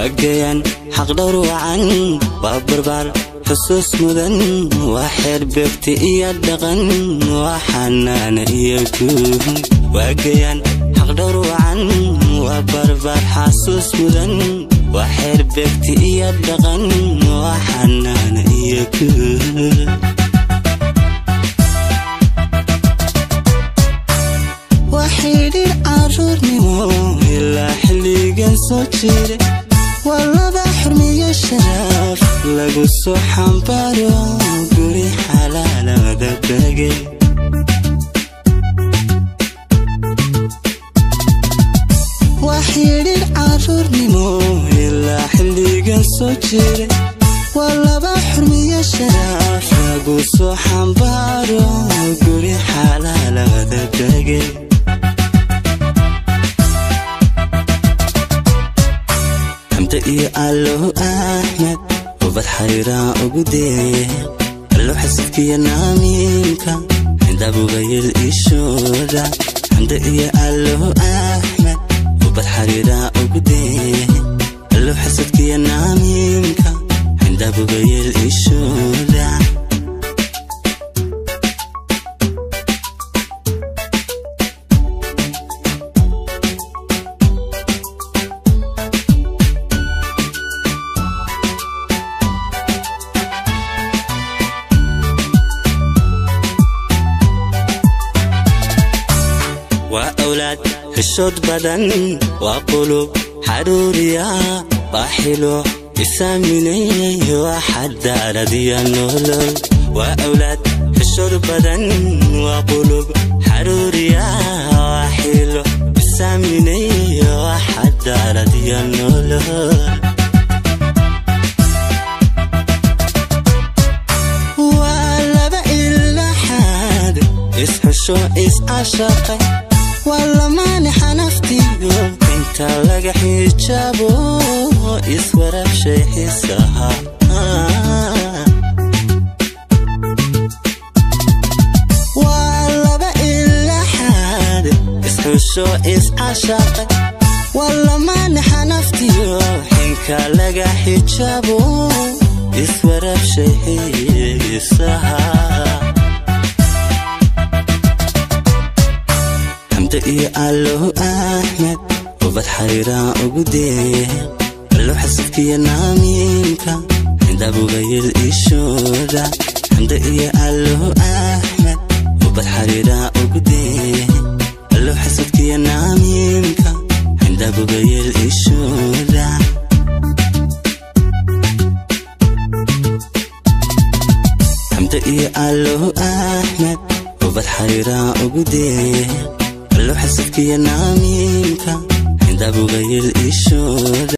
Waagayaan xaq dhowr wacan, waa barbaar xusuus mudan, waa xeer beegti iyo dhaqan, waa xanaana iyo guud. Waagayaan xaq dhowr wacan, waa barbaar xasuus mudan, waa xeer beegti iyo dhaqan, waa xanaana iyo guud. Waa xidhiir caruurnimo ilaa xilligan soo jira, waa laba xurmiyo sharaf lagu soo xambaaro guri xalaalada degay. Waa xidhiir caruurnimo ilaa xilligan soo jira, waa laba xurmiyo sharaf lagu soo xambaaro guri xalaalada degay. Xamde iyo Allow Axmed, ubad xariiraa ugu deeq, allow xasidkiyo naamiimka cindabubayel ishooda. Xamde iyo Allow Axmed, ubad xariiraa ugu deeq, allow xasidkiyo naamiimka cindabubayel ishooda. Waa awlaad xishood badan, waa qulub xaruuriya, waa xilo isaaminay, waa xadaaradiya nolol. Waa awlaad xishood badan, waa qulub xaruuriya, waa xilo isaaminay, waa xadaaradiya nolol. Waa laba ilaxaad isxusho iscashaqay, waa lamaane xanaftiyo inta laga xijaabo iswarabshay xiisaha. Waa laba ilaxaad isxusho iscashaqay, waa lamaane xanaftiyo xinka laga xijaabo iswarabshay xiisaha. Xamde iyo Allow Axmed, ubad xariiraa ugu deeq, allow xasidkiyo naamiimka cindabubayel ishooda. Xamde iyo Allow Axmed, ubad xariiraa ugu deeq, allow xasidkiyo naamiimka cindabubayel ishooda. Xamde iyo Allow Axmed, ubad xariiraa ugu deeq, allow xasidkiyo naamiimka cindabubayel ishooda.